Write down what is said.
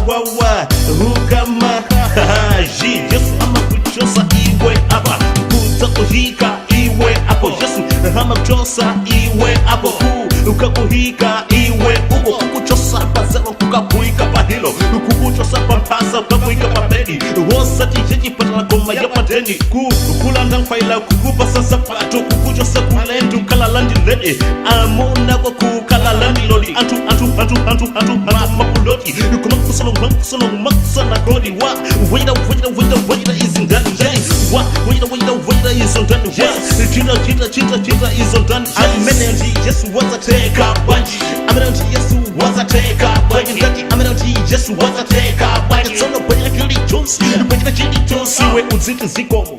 Wawa ukama ji Yesu amakuchosa iwe apa, kudzakuika iwe apo. Yesu amakuchosa iwe apo, kukakuika iwe uko, kukuchosa pazelo, kukakuika pahilo, kukuchosa pamphasa, kukakuika pabedi, wosati chechipatala koma yapadeni, ku kulanda nkhwaila, kukupasa sapato, kukuchosa kulendu kala landilady, amuna kwakukala landlord. Anthu, anthu, anthu, anthu, anthu, anthu mapuloti kumakusana, kumakusana, kumakusana. Kodi wa wait, wait, wait, wait, izi ndani? Wa wait, wait, wait, izo ndani? Wa chita, chita, chita, chita, izo ndani? Amene ndi Yesu wazateka bwanji? Amene ndi Yesu wazateka bwanji? Ndati amene ndi Yesu wazateka bwanji? Tsono bwera chilichonse, bwera chilichonse, iwe udziti zikomo.